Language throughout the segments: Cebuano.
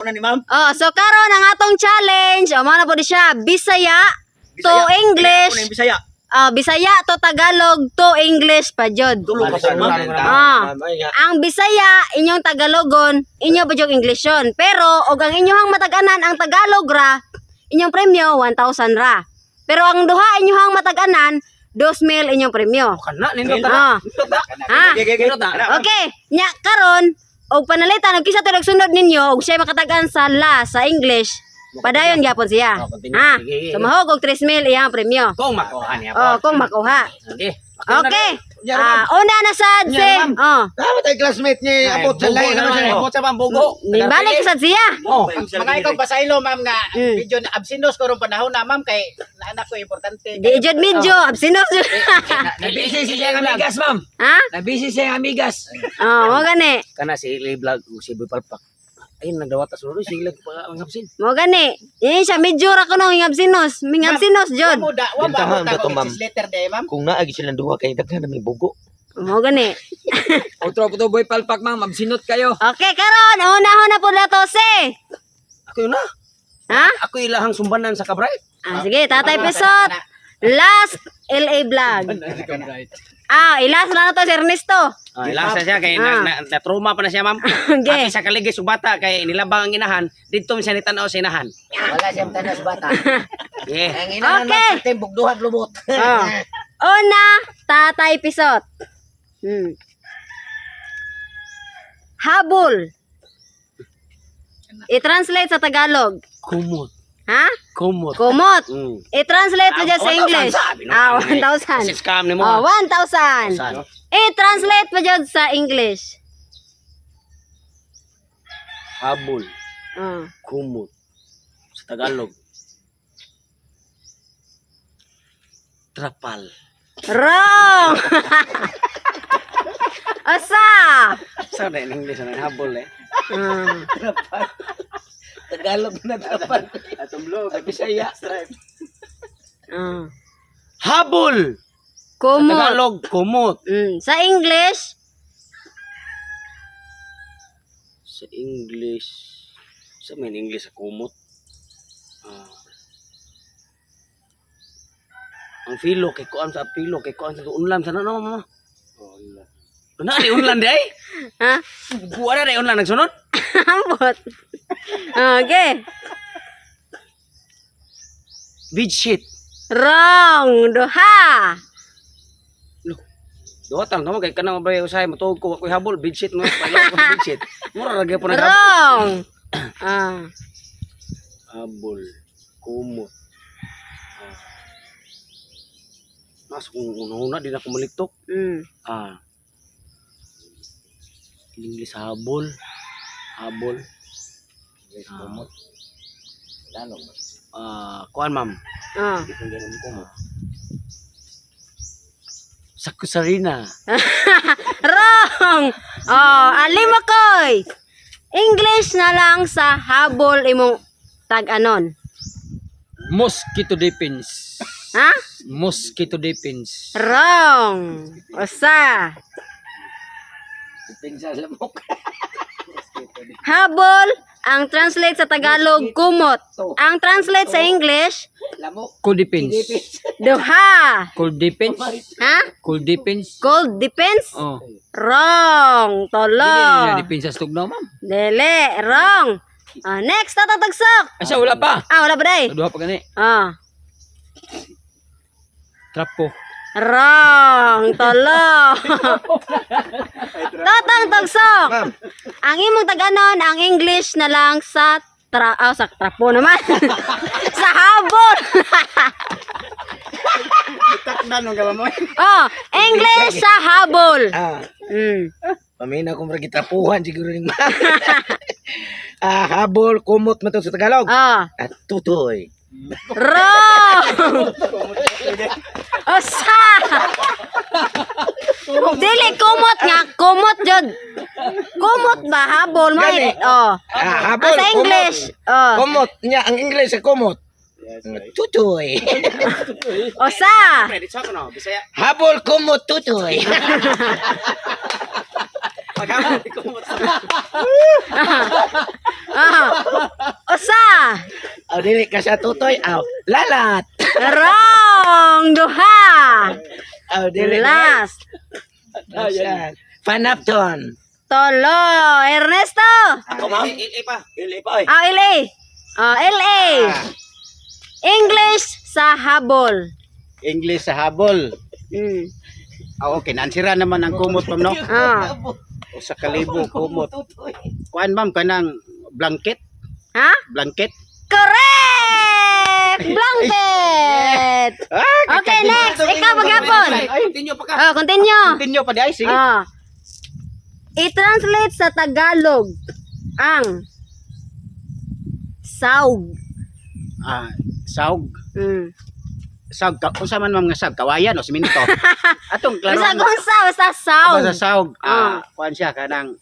Una ni ma'am. Oh, so karon ang atong challenge, oh, mao na po di siya, Bisaya to Bisaya. English. Una yung Bisaya. Ah, Bisaya to Tagalog to English pa jud. Tulo ka po, ma'am. Ah. Ang Bisaya inyong Tagalogon, inyo pa jud English yun. Pero og ang inyong matag-anan ang Tagalog ra, inyong premyo 1,000 ra. Pero ang duha inyong matag-anan, 2,000 inyong premyo. Kana nindot Ah. Ha? Okay, okay, okay. Okay, nya karon og panalitan og kinsa to nagsunod ninyo og siya makatag-an sa la sa English, padayon gyapon siya. Oh, continue. Ha? Sige, sige. So mahog og 3,000 iyang premyo. Kung makuha niya Oh, kung makuha. Okay. Okay. Ah, una na sad si. Oh. Dapat ay classmate niya abot sa lain naman siya. Abot sa pambugo. Nibalik sad siya. Oh. Mga ikaw pasaylo, ma'am, nga medyo na absinos ko rong panahon na, ma'am, kay naanak ko importante. Di jud medyo absinos jud. Nabisi siya ang amigas, ma'am. Ha? Nabisi siya ang amigas. Oh, mo gani. Kana si Ili Vlog si Boy Palpak. Ayun nagdawat sa sulod sila pa ang absin. Mo gani. Yan siya medyo ra kuno ng absinos. Ming absinos jud. Wa mo da, wa mo Bintahan abot ba to, ako ma'am? letter day, ma'am. Kung naagi silang duha kay daghan na may bugo. Mo gani. Otro po to, Boy Palpak, ma'am. Absinot kayo. Okay, karon una-una po na to si. Ako yun na. Ha? Ako ilahang sumbanan sa kabray. Ah, sige, Tatay Pisot. Last LA vlog. Ah, ilas na na to si Ernesto. Ah, ilahang sa siya kay na trauma pa na siya, ma'am. Okay. Ati sa kaligay subata kay nilabang ang inahan, didto siya ni tan-aw sa inahan. Wala siyang tanas bata. Yeah. Ang inahan Okay. okay. bugduhag lubot. Oh. Una, Tatay Pisot. Habol. I-translate sa Tagalog. Kumot. Ha? Kumot. Kumot. I-translate mo dyan sa 1,000 English. sabi, no? Ah, 1,000. Kasi scam ni mo. Oh, 1,000. Saan? I-translate mo dyan sa English. Habol. Oh. Kumot. Sa Tagalog. Trapal. Wrong! Asa? Sa na in English na habol eh. Ah. Tagalog na dapat. Atumlog. Ay Bisaya. Ah. Habol. Sa Kumot. Tagalog, kumot. Sa English, Sa English, sa may English sa kumot. Ah. Ang filo kay kuan sa pilo kay kuan sa unlan sa ano mama. Una ni unlan day. ha? Kuan na day unlan nagsunod. Ambot. Okay. Bedsheet. Wrong. Duha. Duha tang kamo kay kanang mabay usahay matuog ko ako'y habol bedsheet mo pailaw ko sa bedsheet. Mura ra gyud po naghabol. Wrong. Ah. Habol, kumot. Ah. Mas kung una-una di na ko maliktok. Ah. English habol. Habol. Kumot. Tagalog. Ah, kuan ma'am. Ah. Kumot. Sa kusarina. Wrong. Oh, alima koy. English na lang sa habol imong tag-anon. Mosquito defense. Ha? Mosquito defense. Wrong. Usa. Pinsa lamok. Habol, ang translate sa Tagalog, kumot. Ang translate sa English, Lamok. Cold defense. duha. Cold defense. Ha? Cold defense. Cold defense? Oh. Wrong. Tolo. Dili na defense sa tugnaw, ma'am. Dili. Wrong. Ah, next, tatatagsok. Asa wala pa. Ah, wala pa day. Duha pa gani. Ah. Trapo. Wrong. Tolo. Tatang tagsok. Ang imong taganon, ang English na lang sa sa trapo naman. Sa habol. Takdan mo gaba mo. Oh, English sa habol. Ah, pamina kung murag gitrapuhan siguro ning ma'am. Ah, habol kumot man to sa Tagalog. Oh. At tutoy. Wrong. Usa. Dili kumot nga, kumot jud. Kumot ba habol mo? Gani. Oh. Ah, habol Ah, sa English. Oh. Kumot niya ang English sa kumot. Tutoy. Usa. Pwede sa no, Bisaya. Habol kumot tutoy. Ah. Usa. Aw dili ka sa tutoy. Aw lalat. Wrong. Duha. Aw dili. Last. Ayan. Panapton. Tolo. Ernesto. Ako, ma'am. LA pa. LA pa oy. Ah, LA. Ah, LA. English sa habol. English sa habol. Ah, okay, nansira naman ang kumot, ma'am, no? Ah. Usa ka libo kumot. Kuan, ma'am, kanang blanket, Ha? blanket. Correct! Blanket! Ah, Okay, next. Ikaw maghapon. Continue pa ka. Oh, continue. Continue pa di ay, sige. Ah. I-translate sa Tagalog ang saug. Ah, saug. Saug ka unsa man, ma'am, nga saug? Kawayan o simento? Atong klaro. Basta kung sa, basta saug. Basta saug. Ah. Ah, kuan siya kanang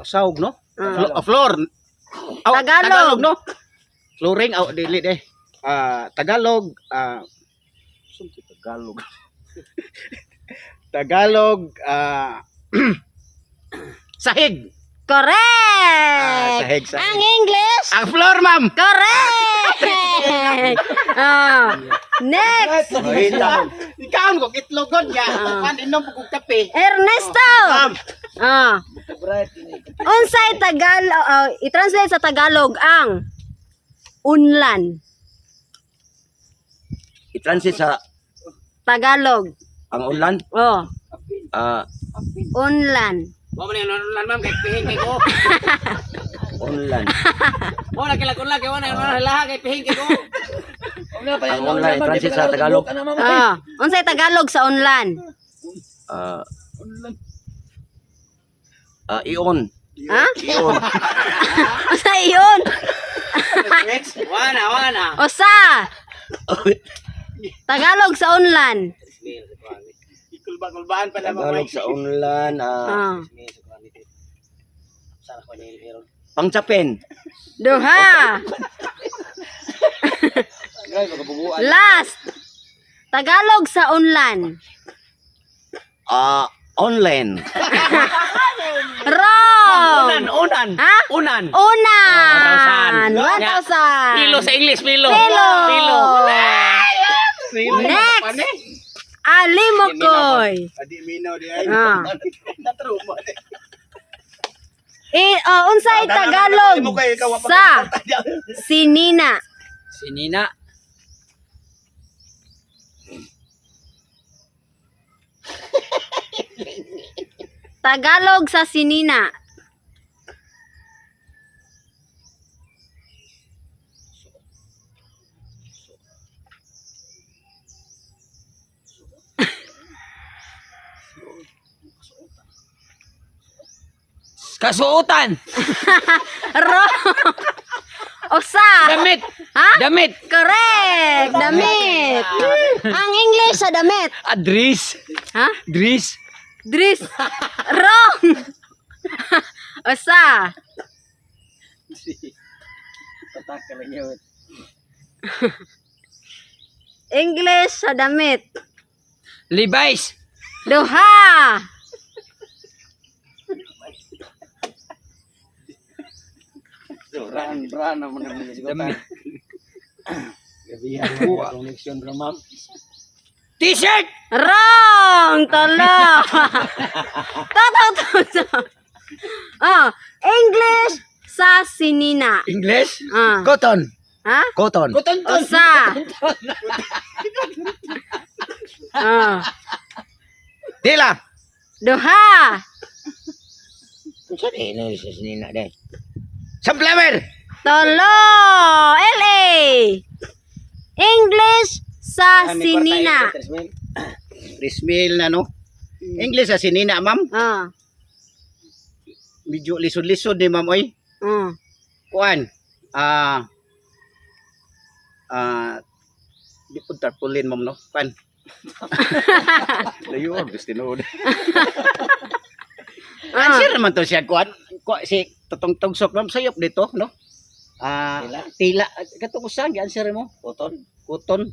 saug, no? Ah. Floor. Aw, Tagalog. Tagalog, no? Flooring aw dili eh. Ah, Tagalog, ah, Tagalog. Tagalog, ah, sahig. Correct! Ah, sahig, sahig. Ang English? Ang floor, ma'am. Correct! Ah. Next, Ikaw ko itlogon ya. Kan inom ko kog kape. Ernesto. Ah. Unsay Tagalog, i-translate sa Tagalog ang unlan. I-translate sa Tagalog. ang ulan. Oh, Ah, unlan. Wa man yung ulan, ma'am, kay pihing kay ko. unlan. Wa na kailang ulan kay wa na ulan laha kay pihing kay ko. Ang unlan i-translate sa Tagalog. Ah, unsay Tagalog sa unlan? Ah. Ah, ion. Ha? Ion. Unsay iyon? Wa na, wa na. Usa. Tagalog sa unlan. Ikulba-kulbaan pa naman. Tagalog sa unlan. Ah, Ah. pangchapin. Duha. Last. Tagalog sa unlan. Ah, online. Wrong. Unan, unan. Ha? Unan. Unan. 1,000. 1,000. Pilo sa English, pilo. Pilo. Pilo. Next. Alimokoy. Adi minaw di ay. Ah. Natruma di. Eh, oh, unsay Tagalog sa sinina. Si Nina. Tagalog sa sinina. Kasuotan. Wrong. Usa. Damit. Ha? Damit. Correct. Damit. Ang English sa damit. Adris. Ha? Dris. Dris. Wrong. Usa. English sa damit. Levi's. Duha. Ran, ran naman ang mga Damit. Connection ra, ma'am. T-shirt. Wrong. Talo. Toto to. Oh, English sa sinina. English? Ah. Cotton. Ha? Cotton. Usa. Ah. Tila. Duha. Unsa di English sa sinina day? Sunflower. Tolo. LA. English sa sinina. Rismil na, no? English sa sinina, ma'am. Ah. Medyo lisod-lisod ni ma'am oy. Kuan. Ah ah di po tarpaulin, ma'am, no? Kuan. Layo ang gusto tinuod. Answer naman to siya kuan. Kuan si Totong Tugsok, ma'am, sayop dito, no? Ah, tila. Kato ko saan gi-answer mo? Cotton. Cotton.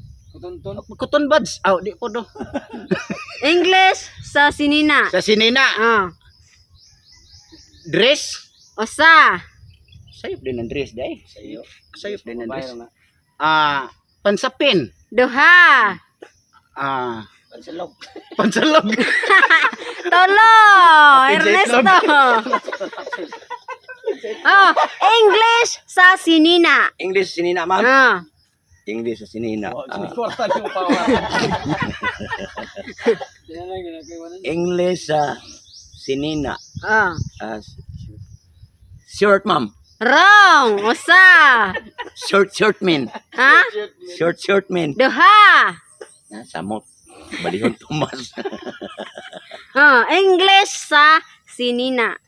Cotton buds. Aw, di po do. English sa sinina. Sa sinina. Ah. Dress. Usa. Sayop din ang dress day. Sayo. Sayop din ang dress. Babae na. Pansapin. Duha. Pansalog. Pansalog. Tulo. Ernesto. Oh, English sa sinina. English sinina, ma'am. Ah. English sa sinina. Kwarta yung power. English sa sinina. Ah. Short, ma'am. Wrong. Usa. Short, short man. Ha? Short, short man. Duha. Ah, samot. Balihon Tomas. Oh, English sa sinina.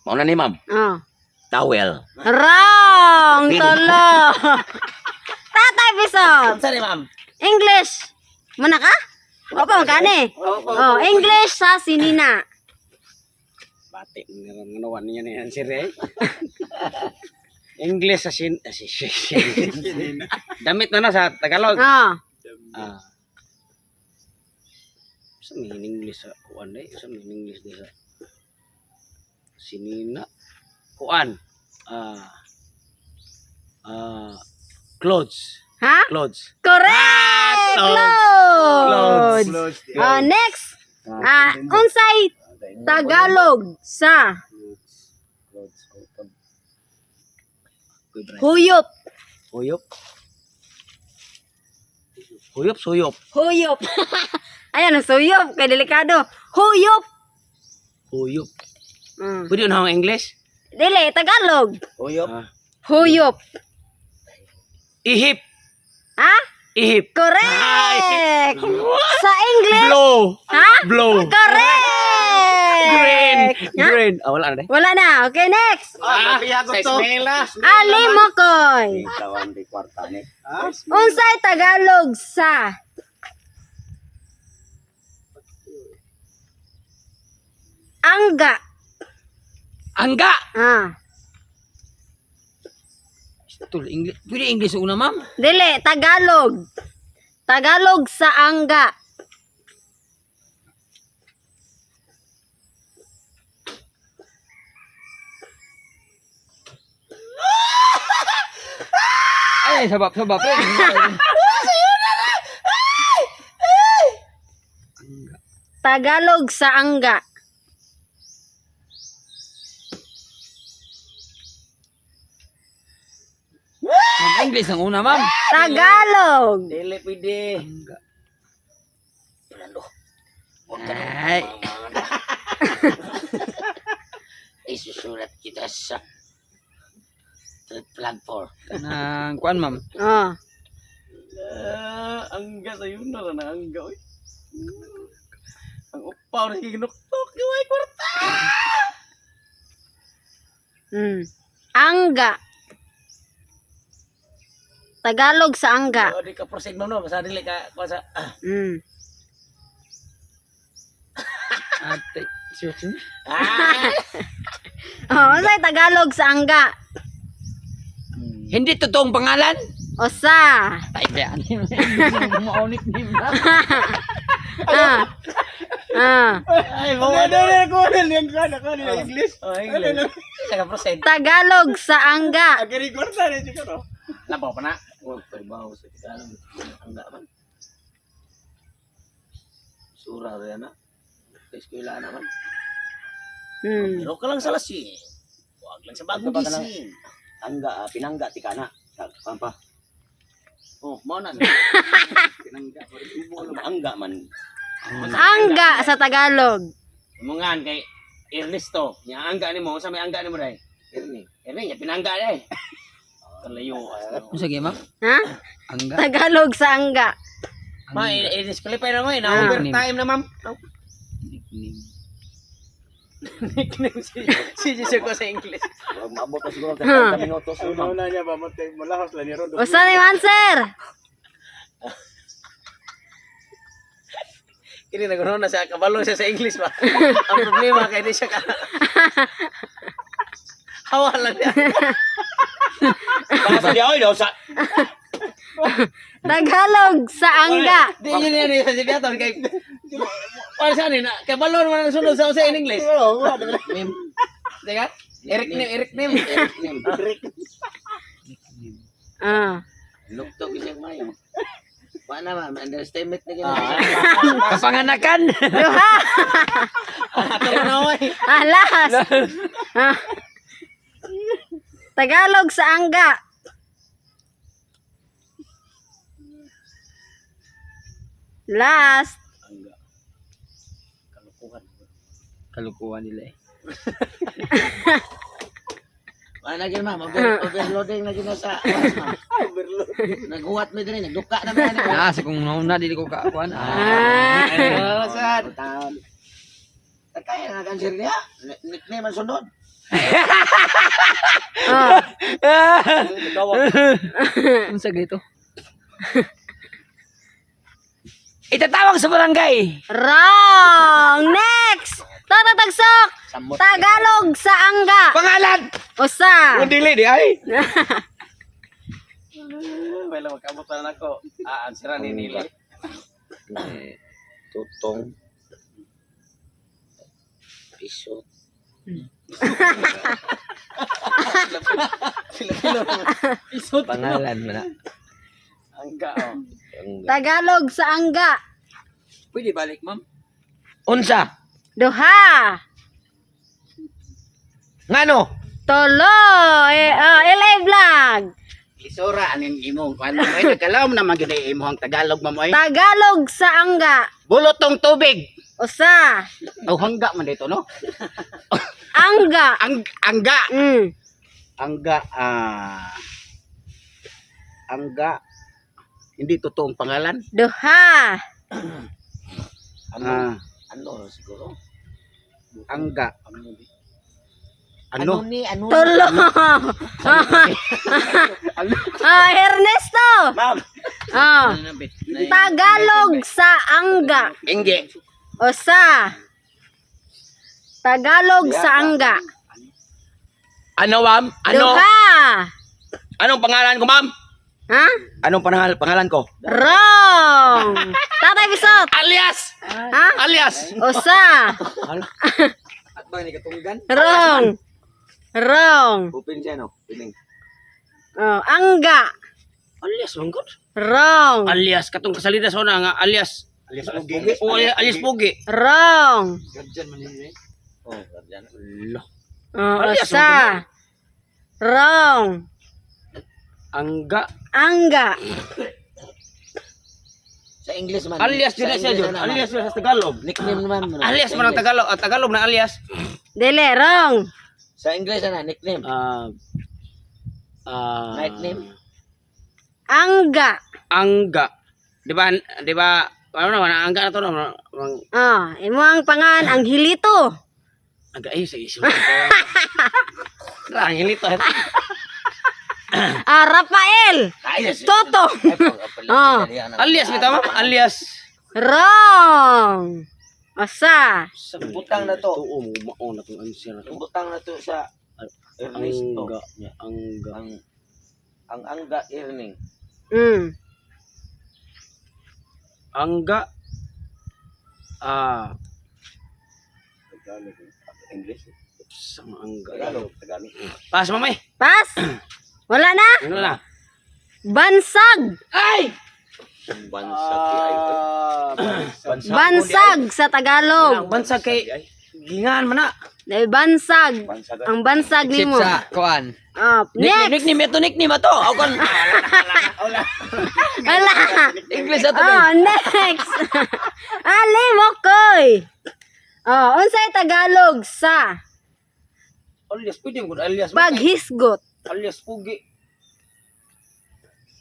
Mao na ni, ma'am. Oh. Towel. Wrong. Tulo. Tatay Bisot. Sorry, ma'am. English. Muna ka? Opo, magkani? Oh, English sa sinina. Bati nga nga niya ni answer eh. English sa sin ah, si, si, si. Damit na na sa Tagalog. Oh. Ah. Sa may English sa kuan day, sa may English day sa sinina kuan. Clothes, Ha? clothes. Correct! Clothes. Clothes. Oh, next. Ah, unsay Tagalog sa huyop. Huyop. Huyop, suyop. Huyop. Ayan, ang suyop. Kay delikado. Huyop. Huyop. Mm. Pwede na ang English? Dili, Tagalog. Huyop. Huyop. Ihip. Ha? Ihip. Correct! Sa English? Blow. Ha? Blow. Correct! Green. Ha? Green. Ah, wala na day. Wala na. Okay, next. Ah, sa Ismaila. Alimokoy. Tawan di kwarta ni. Unsay Tagalog sa Angga. Angga. Ah. Tul English. Pwede English una, ma'am. Dili, Tagalog. Tagalog sa angga. Ay, sabab, sabab. Tagalog sa angga. Ma'am, English ang una, ma'am. Tagalog. Dili pwede. Ay. Isusulat kita sa platform. Kanang kuan, ma'am. Oh. Angga sa yun na lang angga oy. Ang upaw na ginuktok yung ay kwarta. Angga. Tagalog sa angga. Oh, di ka proceed ma'am no, basta dili ka kuha sa Ate, sure. Oh, unsay Tagalog sa angga? Hindi totoong pangalan? Usa. Tay, kaya ano nickname na. Ah. Ah. Ay, mo. Ano na ko na lang ka na kanila English. Oh, English. Sa ka proceed. Tagalog sa angga. Agri kwarta na siguro. Labaw pa na. Oh, trabaho sa Tagalog. Angga man. Sura ra na. Sa eskwela na man. Hmm. Pero ka lang sa lasi. Huwag lang sa bagong gising. Angga, pinangga ti ka na. Pampa. Oh, mao na. Pinangga. Angga man. Angga sa Tagalog. Imungan kay Ernesto. Nya angga nimo, unsa may angga nimo dai? Ernie. Ernie nya pinangga dai. Kalayo. Unsa gyud, ma'am? Ha? Angga. Tagalog sa angga. Ma, i-disqualify na mo eh. Ah. Na overtime na, ma'am. Nickname. Nickname si si ko sa English. Maabot na siguro Ha. 30 minutos. Una na niya ba malahos lang ni Rodo. Usa ni answer. Kini naguno na siya kabalo siya sa English ba. Ang problema kay di siya ka. Hawa lang niya. Baka sa diya oy daw sa Tagalog sa angga. Di yun yan sa Biaton kay Para saan eh? Kay balon man ang sunod sa usa in English. Name. Teka. Eric name, Eric name. Eric name. Ah. Lukto kisang mayo. Wa na ma'am, underestimate na gina. Kapanganakan. Duha. Ato na oy. Ah, last. Ah. Tagalog sa angga. Last. Kalukuhan nila eh. Wa na gina ma'am, overloading na gina sa ma'am. Overload. Naghuwat mi dinhi, nagduka na mi ani. Ah, sa kung nauna dili ko kaakuan. Ah. Saan? Taon. Kaya na cancer niya. Nickname ang sunod. Oh. Unsa gito? Itatawag sa barangay. Wrong. Next. Toto Tagsok. Samot. Tagalog sa angga. Pangalan. Usa. Kung dili di ay. Wala magkamot na nako. Ah, answer ni nila. Tutong. Piso. Isot. Pangalan man na. Angga oh. Tagalog sa angga. Pwede balik, ma'am. Unsa? Duha. Ngano? Tulo. Eh, oh, LA Vlog. Isura anin imong kuan mo ay nagkalaom naman gyud ay imong Tagalog ma'am oy. Tagalog sa angga. Bulotong tubig. Usa. Oh, hangga man dito no. Angga. Ang angga. Angga angga hindi totoong pangalan. Duha. Ano? Ah, Ano siguro? angga. Ano Ano? ni? Ano? Tulo. Ah, Ernesto. Ma'am. Ah. Tagalog sa angga. Ingge. Usa. Tagalog sa angga. Ano ma'am? Ano? Duha. Anong pangalan ko ma'am? Ha? Anong pangalan ko? Wrong. Tatay Bisot. Alias. Ha? Alias. Usa. At ba ni katunggan? Wrong. Wrong. Upin siya no? Piling. Oh, angga. Alias man gud. Wrong. Alias katong kasalida sa una nga alias. Alias Pugi. O alias Pugi. Wrong. Gadyan man ni. Oh, guardian. Oh, Alias, usa. Wrong. Angga. Angga. Sa English man. Alias Sa din na siya English jud. na, ma'am. Alias yun sa Tagalog. Nickname naman. no? Alias Sa man ang English. Tagalog, ang Tagalog na alias. Dili, wrong. Sa English na nickname. Ah Night name. Angga. Angga. Di ba? Di ba? Ano naman angga na to no? Mang Oh, imo ang pangan Angelito. angga ay sa isip. Ang hilito. Ah, Rafael. Alias. Toto. Oh. Alias bitaw ma'am, alias. Wrong. Usa. Butang na to. Oo, mao na tong answer na to. Butang na to sa Ernesto. Angga, angga. Ang angga earning. Angga. Ah, Tagalog. English. sama angga. Tagalog. Tagalog. Pass mamay. Pass. Wala na. Ano na? Bansag. Ay! Bansag di ay. Bansag. Bansag sa Tagalog. Ang bansag kay gingan man na. Eh, bansag. Bansag. Ang bansag nimo. kuan. Ah, Nickname, next. nickname ito, nickname ato. Ako kon Wala. English ato. Oh, next. Ali Mokoy. Oh, unsay Tagalog sa Alias pwede mo alias. paghisgot? Alias pugi.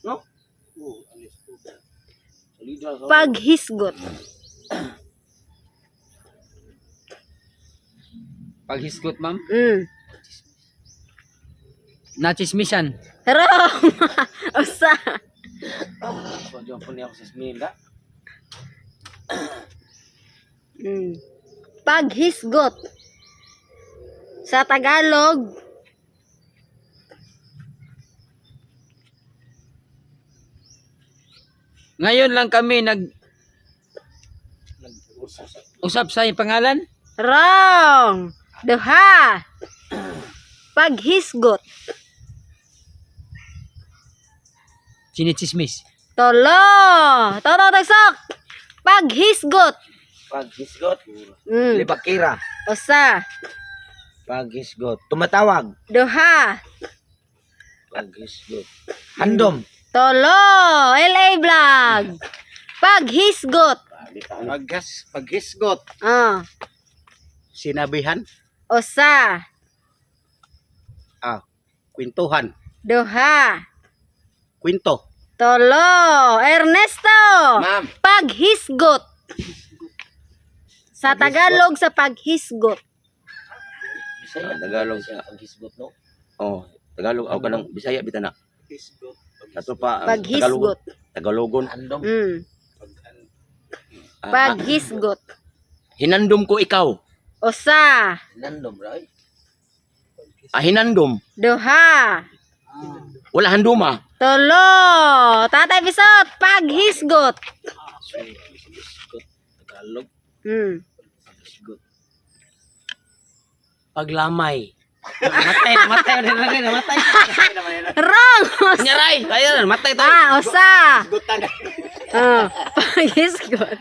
No? Oh, alias pugi. Salida sa Paghisgot. Paghisgot, ma'am. Nachismisan. Wrong. Usa. Diyan po niya ako sa Smila. Paghisgot. Sa Tagalog, Ngayon lang kami nag Usap sa yung pangalan? Wrong. Duha. Paghisgot. Chinichismis. Tolo. Toto tagsok. Paghisgot. Paghisgot. Libakira. Usa. Paghisgot. Tumatawag. Duha. Paghisgot. Handom. Tolo. LA Vlog. Paghisgot. Paghisgot. Ah. Sinabihan. Usa. Kwentuhan. Duha. Kwento. Tolo. Ernesto. Ma'am. Paghisgot. Sa Tagalog sa paghisgot. Bisaya. Tagalog siya paghisgot no. Oh, Tagalog aw kanang Bisaya bitaw na. Paghisgot. Ato pa ang Paghisgot. Tagalogon. Handom. Paghisgot. Hinandom ko ikaw. Usa. Nandom, right? Hinandom. Duha. Wala handuma. Tolo. Tatay Bisot. Paghisgot. Paghisgot. Tagalog. Paghisgot. Paglamay. Namatay, namatay, namatay, namatay. Wrong. Nyaray, tayo, namatay tayo. Usa. Paghisgot.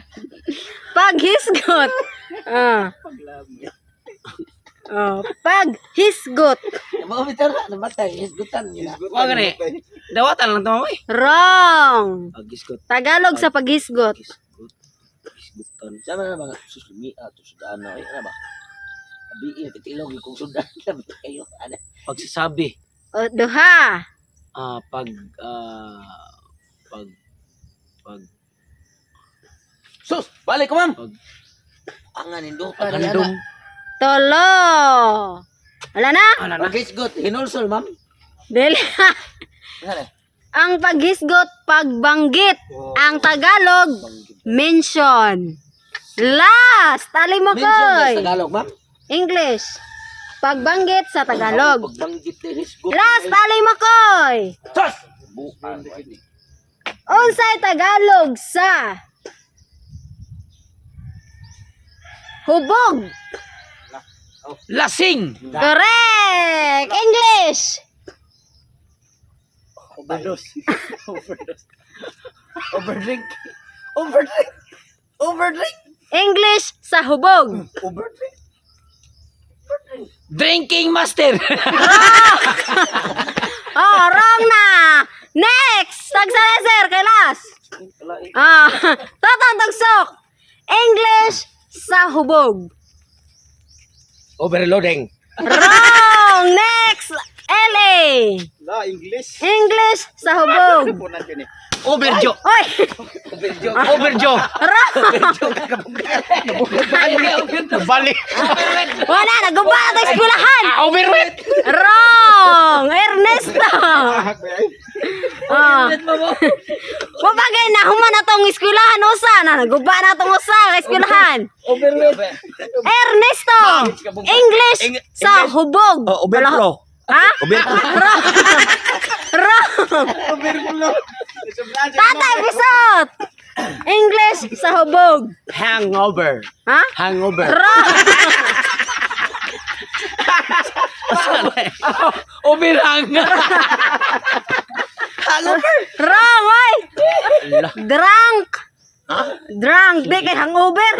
Paghisgot. Oh, paghisgot. Mga bitaw na, namatay. Hisgutan yun. Wa gani. Dawatan lang to, oy. Wrong. Paghisgot. Tagalog sa paghisgot. Paghisgot. Paghisgutan. Sama na mga suslumi ato sudan na. Ay, ano ba? Abi, kitilog kung sudan. Sabi kayo. Ano? Pagsasabi. O, duha. Ah, pag ah, pag pag Sus, balik ko ma'am. Ang anindutan. paghandom. Tolo. Wala na? Wala na. Paghisgot. Hinulsol, ma'am. Dili. Ano? Ang paghisgot, pagbanggit. Ang Tagalog, mention. Last, tali mo Mention na koy. sa Tagalog, ma'am. English. Pagbanggit sa Tagalog. Pagbanggit ni hisgot. Last, tali mo koy. Sus! Bukan. Unsay Tagalog sa hubog. Lasing. Correct. English. Overdose. Overdose. Overdrink. Overdrink. Overdrink. English sa hubog. Overdrink. Drinking master. Oh, wrong na. Next, tagsaleser kay last. Totong tagsok. English sa hubog. Overloading. Wrong. Next, LA. La, English. English sa hubog. Punan yun eh. Overjo. Oy, Overjo. wrong. Bali. Wala, naguba na tayo eskwelahan. Overweight. Wrong. Ernesto. Wabagay na human na tong eskwelahan usa na naguba na tong usa ka eskwelahan. Ernesto. English sa hubog. Oh, overflow. Ha? Overflow. Wrong. Wrong. Tatay Bisot. English sa hubog. Hangover. Ha? Hangover. Wrong. Overhang. Wrong, oy. Drunk. Drunk, di kay hangover.